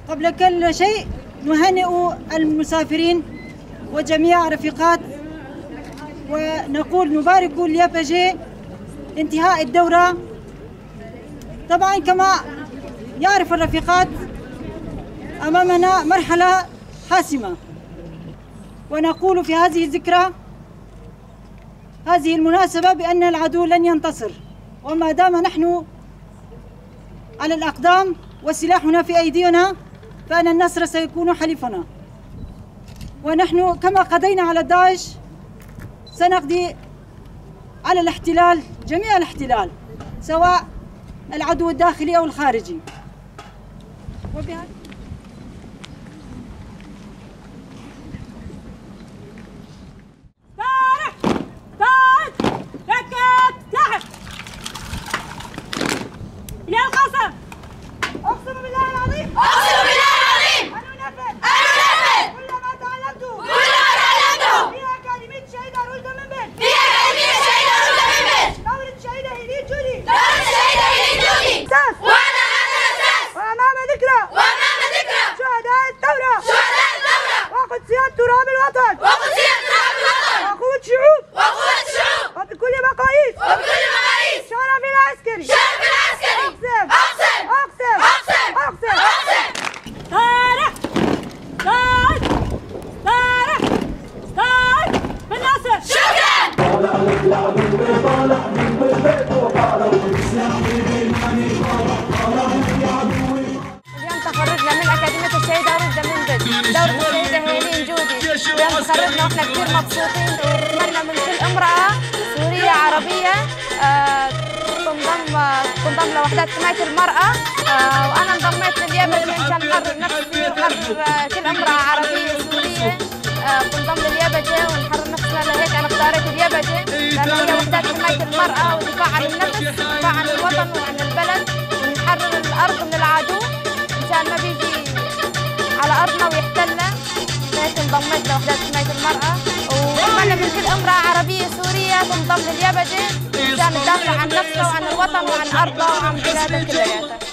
قبل كل شيء نهنئ المسافرين وجميع رفيقات، ونقول نبارك لياباجي انتهاء الدورة. طبعا كما يعرف الرفيقات أمامنا مرحلة حاسمة، ونقول في هذه الذكرى هذه المناسبة بأن العدو لن ينتصر، وما دام نحن على الأقدام وسلاحنا في أيدينا فإن النصر سيكون حليفنا. ونحن كما قضينا على داعش سنقضي على الاحتلال، جميع الاحتلال، سواء العدو الداخلي أو الخارجي. أقسم بالله العظيم، أقسم بالله العظيم، أن أنفذ، أن أنفذ كل ما تعلمته، كل ما تعلمته في أكاديمية الشهيدة رشدى منبل، في أكاديمية الشهيدة رشدى منبل، دورة الشهيدة هيلين جودي، دورة الشهيدة هيلين جودي، وعلى هذا الأساس، وأمام ذكرى، وأمام ذكرى شهداء الثورة، شهداء الثورة، وقدسية تراب الوطن، وقدسية تراب الوطن، وقوة الشعوب، وقوة الشعوب، وبكل مقاييس، وبكل مقاييس، شرف العسكري، شرف العسكري، أقسم، أقسم، أقسم، أقسم، أقسم، أقسم. طارق طارق طارق طارق بالنصر. شكرا. اليوم تخرجنا من أكاديمية الشهيدة رشدى منبل، دورة الشهيدة هيلين جودي. اليوم تخرجنا واحنا كثير مبسوطين، ونتمنى من كل امرأة سورية عربية تنضم لوحدات حماية المرأة. وأنا انضميت لليابجي مشان نحرر نفسي ونحرر كل امرأة عربية سورية تنضم لليابجي ونحرر نفسنا. لهيك أنا اختاريت اليابجي لأنه هي وحدات حماية المرأة ودفاع عن النفس، ودفاع عن الوطن وعن البلد، ونحرر الأرض من العدو مشان ما بيجي على أرضنا ويحتلنا. لهيك انضميت لوحدات حماية المرأة، وأتمنى من كل امرأة عربية سورية تنضم لليابجي مشان تدافع عن نفسها وعن الوطن وعن أرضها وعن بلادها كلياتها.